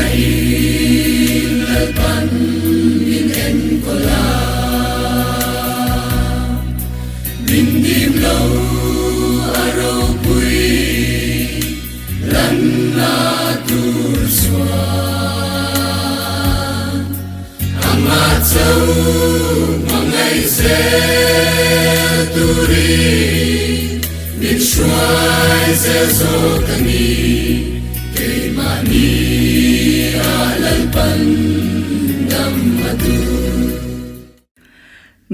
Hmangaih Lalpan min enkawl a, min dim lo a ropui lanna tur chuan amah cho hmangaih zel turin Min hruai zel zawk a ni, keimahni ah Lalpan dam a duh.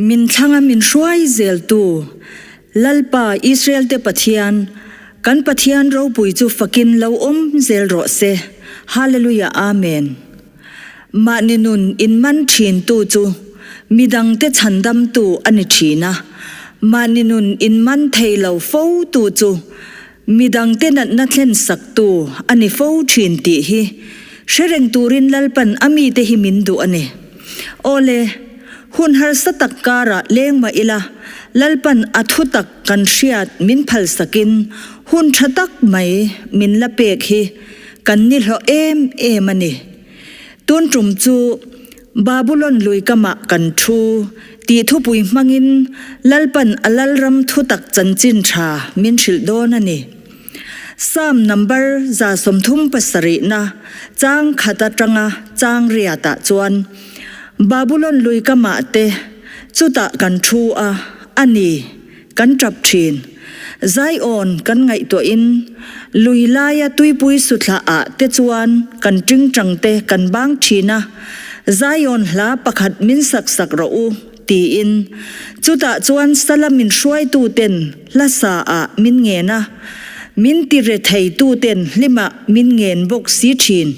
Min thlanga min hruai zeltu Lalpa Israelte Pathian, kan Pathian ropui chu fakin lo awm zel rawh se. Hallelujah Amen. Mahni nun inman thintu chu midangte chhandamtu a ni thin a, mahni nun inman thei lo fotu chu midangte natna thlensaktu a ni fo thin tih hi hre reng turin Lalpan a mite hi min duh a ni. Awle, hun harsa tak karah leng mah ila, Lalpan a thutak kan hriat min phalsakin hun tha tak mai min la pek hi Kan ni hlawh em em a ni. Tun tum chu Babulon lui kamah kan thu tih thupui hmangin Lalpan a Lalram thutak chanchin tha min hrilh dawn a ni. Psalm number 37na chang khat atanga chang riatah chuan Babulon lui kamah te chutah kan thu a a ni. Kan tap thin. Zion kan ngaihtuahin lui laia tuipui suthla ah te chuan kan tingtang te kan bang thin a, Zion hla pakhat min sak sak rawh u tiin. Chutah chuan sala min hruaitu ten hla sa ah min ngen a, min ti rethei tu ten hlimah min ngen bawk si thin.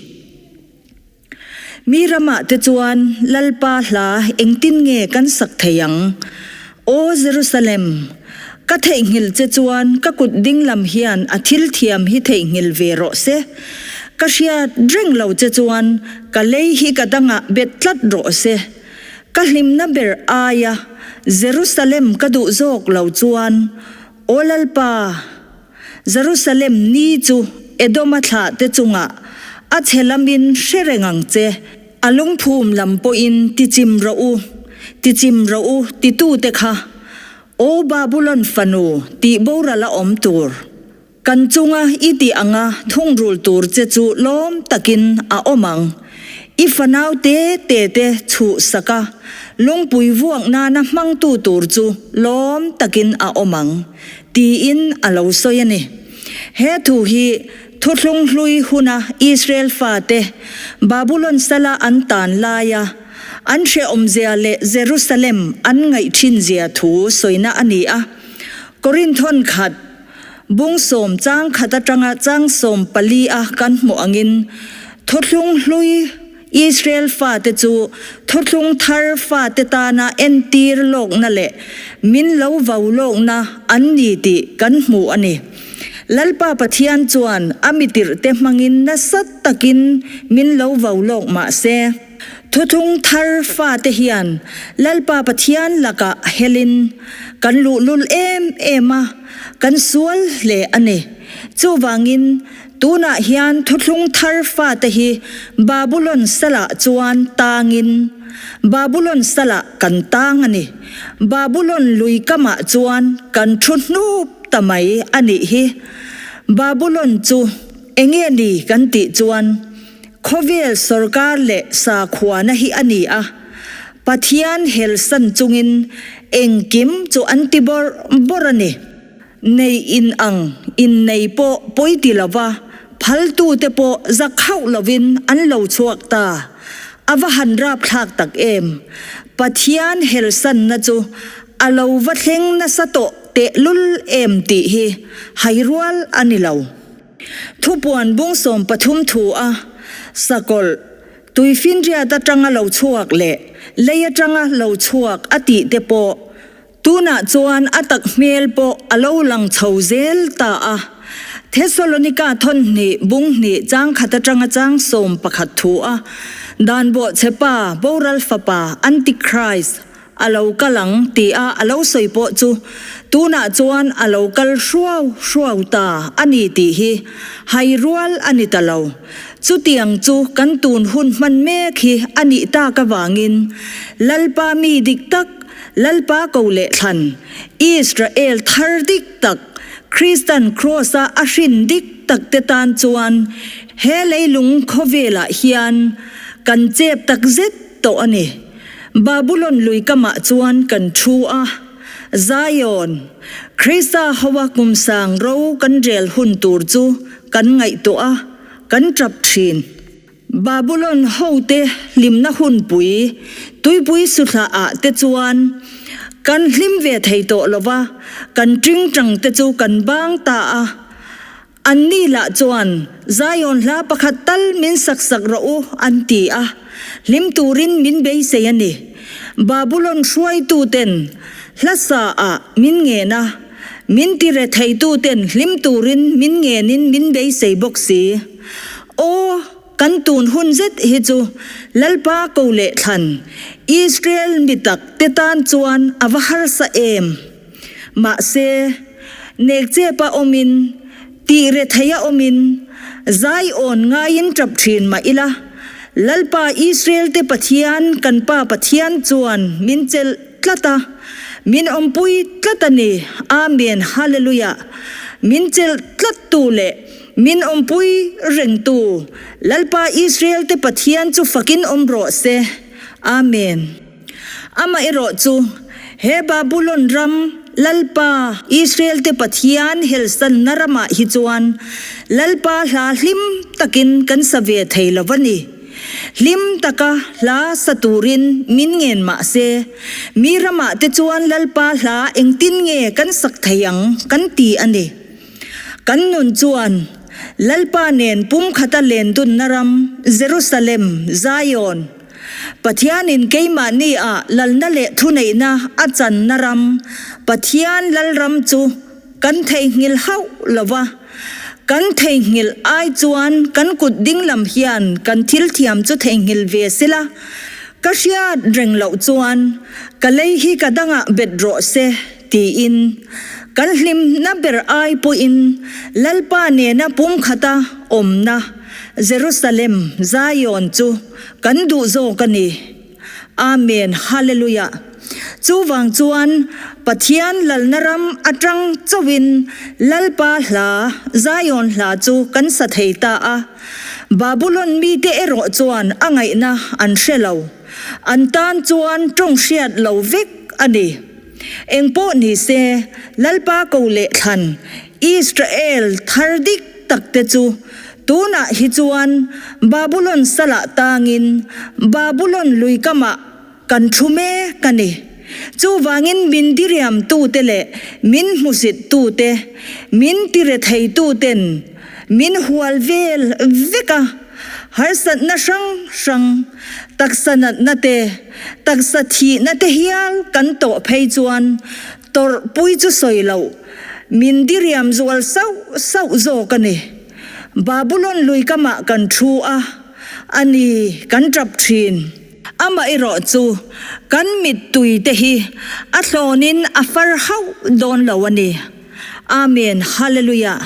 Mi ramah te chuan Lalpa hla engtin nge kan sak thei ang? Aw Jerusalem, ka theihnghilh che chuan ka kut dinglam hian a thil thiam hi theihnghilh ve rawh se. Ka hriat reng lo che chuan ka lei hi ka dangah bet tlat rawh se. Ka hlimna ber aia Jerusalem ka duh zawk lo chuan, Aw Lalpa, Jerusalem ni chu Edoma thlah te chungah a chhe lamin hre reng ang che, a lungphum lam pawhin ti chim rawh u, ti chim rawh u titute kha, Aw Babulon fanu tih boral a awm tur, kan chunga i tih anga thungrul tur che chu lawm takin a awm ang. I fanau te te te chhuh sak a, lungpui vuak nana hmangtu tur chu lawm takin a awm ang. Tiin a lo sawi a ni. He thu hi Thuthlung Hlui huna Israel fate Babulon sala an tan laia an hrehawmzia leh Jerusalem an ngaih thinzia thu sawina a ni a. Korinthon khat bung sawm chang khat atanga chang sawm pali a kan hmuh angin Thuthlung Hlui Israel fate chu thuthlung thar fate tana entir lawkna leh min lo vau lawkna an ni tih kan hmu a ni. Lalpa Pathian chuan a mitirhte hmangin nasa takin min lo vau lawk mah se, thuthlung thar fate hian Lalpa Pathian lakah helin kan luhlul em em a, kan sual hle a ni. Chuvangin Tunah hian thuthlung thar fate hi Babulon salah chuan tangin Babulon salah kan tang a ni. Babulon lui kamah chuan kan thu hnup ta mai a nih hi. Babulon chu enge ni kan tih chuan khawvel sorkar leh sakhuana hi a ni a. Pathian helsan chungin engkim chu an ti bawrh bawrh a ni. Nei in ang in nei pawh pawi ti lova, phaltute pawh zak hauh lovin an lo chhuak ta. A va han rapthlak tak em! Pathian helsanna chu a lo va thleng nasa tawh tehlul em tih hi hai rual a ni lo. Thupuan bung 13 thu a sakawlh tuifinriat atanga lo chhuak leh lei atanga lo chhuak a tih te pawh Tunah chuan a tak hmel pawh a lo lang chho zel ta a. Thesalonika thawn hnih bung hnih chang khat atanga chang 11 thu a, Dan bawhchhe pa, boral fapa, Antichrist, a lo kal ang ti a a lo sawi pawh chu tunah chuan a lo kal hruau hruau ta a ni tih hi hai rual a ni ta lo. Chutiang chu kan tun hun hman mek hi a nih tak avangin Lalpa mi dik tak, Lalpa ko leh thlan, Israel thar dik tak, Kristan Kraws-a a hrin dik tak te tan chuan he leilung khawvelah hian kan chep tak zet tawh a ni. Babulon lui kamah chuan kan thu a. Zion, Krista hoa kum sang ro kan rel hun tur chu kan ngaihtuah a, kan tap thin. Babulon hote hlimna hunpui, tuipui suthlah ah te chuan kan hlim ve thei tawh lo va, kan tingtang te chu kan bang ta a. Anni lah chuan, Zion hla pakhat tal min sak sak rawh u, an ti a. Hlim turin min beisei a ni. Babulon hruaituten hla sa ah min ngen a, min ti retheituten hlim turin min ngenin min beisei bawk si. Aw, kan tun hun zet hi chu Lalpa ko leh thlan Israel mi tak te tan chuan a va harsa em! Mahse, nek chepa awmin, tih retheia awmin, zai awn ngaiin tap thin mah ila, Lalpa Israel-te Pathian, kan Pa Pathian chuan min chelh tlat a, min awmpui tlat a ni. Amen Hallelujah! Min chelh tlattu leh min awmpui rengtu Lalpa Israel-te Pathian chu fakin awm rawh se. Amen. Amaherawh chu, he Babulon ram Lalpa, Israel-te Pathian helsanna ramah hi chuan Lalpa hla hlim takin kan sa ve thei lo va ni. Hlim taka hla sa turin min ngen mah se, mi ramah te chuan Lalpa hla engtin nge kan sak thei ang kan ti a ni. Kan nun chuan Lalpa nen pumkhata lendunna ram Jerusalem, Zion, Pathianin keimahni ah lalna leh thuneihna a channa ram, Pathian Lalram chu kan theihnghilh hauh lo va. Kan theihnghilh ai chuan kan kut dinglam hian kan thil thiam chu theihnghilh ve sela, ka hriat reng loh chuan ka lei hi ka dangah bet rawh se tiin kan hlimna ber ai pawhin Lalpa nena pumkhata awmna Jerusalem, Zion chu Kan duh zawk a ni. Amen Hallelujah. Chuvang chuan Pathian lalna ram atang chauhin Lalpa hla, Zion hla chu kan sa thei ta a. Babulon mite erawh chuan a ngaihna an hre lo. An tan chuan tawng hriat lo vek a ni. Engpawh ni se, Lalpa ko leh thlan Israel thar dik tak te chu tunah hi chuan Babulon salah tangin Babulon lui kamah kan thu mek a ni. Chuvangin min diriam tute leh min hmusit tute, min tirethei tuten min hual vel vek a. Harsatna hrang hrang, taksa natna te, taksa thihna te hial kan tawh phei chuan tawrh pui chu sawi loh, min diriam zual sauh sauh zawk a ni. Babulon lui kamah kan thu a, a ni kan tap thin. Amaherawh chu kan mittui te hi a thlawnin a far hauh dawn lo a ni. Amen Hallelujah.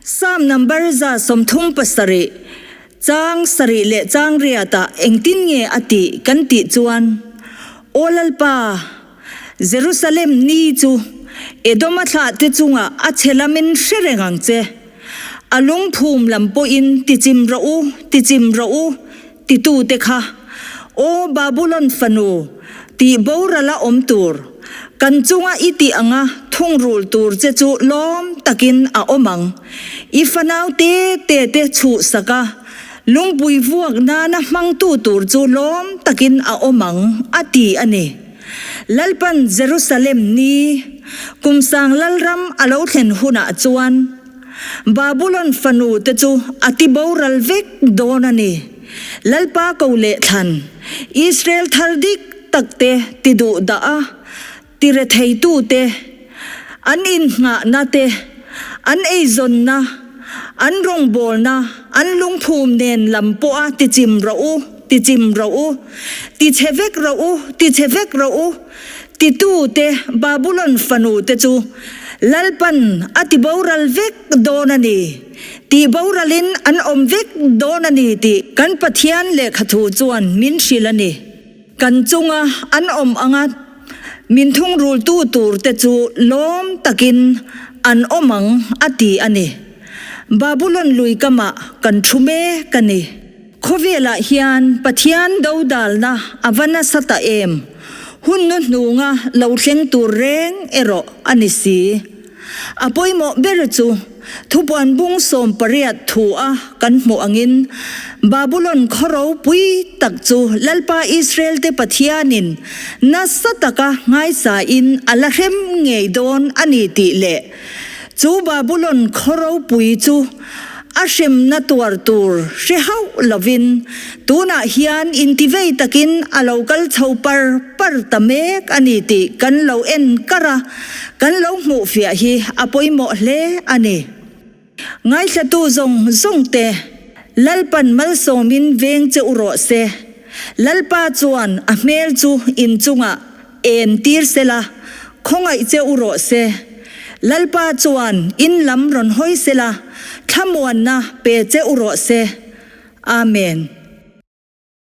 Psalm number 37, chang sarih leh chang riatah engtin nge a tih kan tih chuan, Aw Lalpa, Jerusalem ni chu Edoma thlahte chungah a chhe lamin hre reng ang che. A lungphum lam pawhin tichim rawh u, tichim rawh u, titute kha, Aw Babulon fanu, tih borala awm tur, kan chunga i tih anga thungrul tur che chu lawm takin a awm ang. I fanau te te te chhuhsak a, lungpui vuak nana hmangtu tur chu lawm takin a awm ang, a ti a ni. Lalpan Jerusalem ni Kumsang Lalram a lo thlen hunah chuan, Babulon fanu te chu a ti boral vek dawn a ni. Lalpa ko leh thlan, Israel thar dik tak te ti duh dah a, ti retheitu te, an innghahna te, an eizawnna, an rawngbawlna, an lungphum nen lam pawha ti chim rawh u, ti chim rawh u, ti chhe vek rawh u, ti chhe vek rawh u, titu te Babulon fanu te chu. Lalpan a ti boral vek dawn a ni, tih boralin an awm vek dawn a ni tih kan Pathian lehkhathu chuan min hrilh a ni. Kan chunga an awm anga min thungrultu turte chu lawm takin an awm ang a ti a ni. Babulon lui kamah kan thu mek a ni. Khawvelah hian Pathian dodalna a va nasa ta em? Hun nu hnunga lo thleng tur reng erawh a ni si. A pawimawh ber chu thupuan bung 18 thu a kan hmuh angin Babulon khaw ropui tak chu Lalpa Israel te Pathianin nasa taka nghaisain a la hrem ngei dawn a ni tih leh chu Babulon khaw ropui chu A hremna tuar tur hre hauh lovin tunah hian intivei takin a lo kal chho par par ta mek a ni tih kan lo en kar a, kan lo hmuh fiah hi a pawimawh hle a ni. Ngaithlatu zawng zawng te, Lalpan malsawmin veng che u rawh se. Lalpa chuan a hmel chu inchungah En tir sela, khawngaih che u rawh se. Lalpa chuan in lam rawn hawi sela, thlamuanna pe che u rawh se. Amen.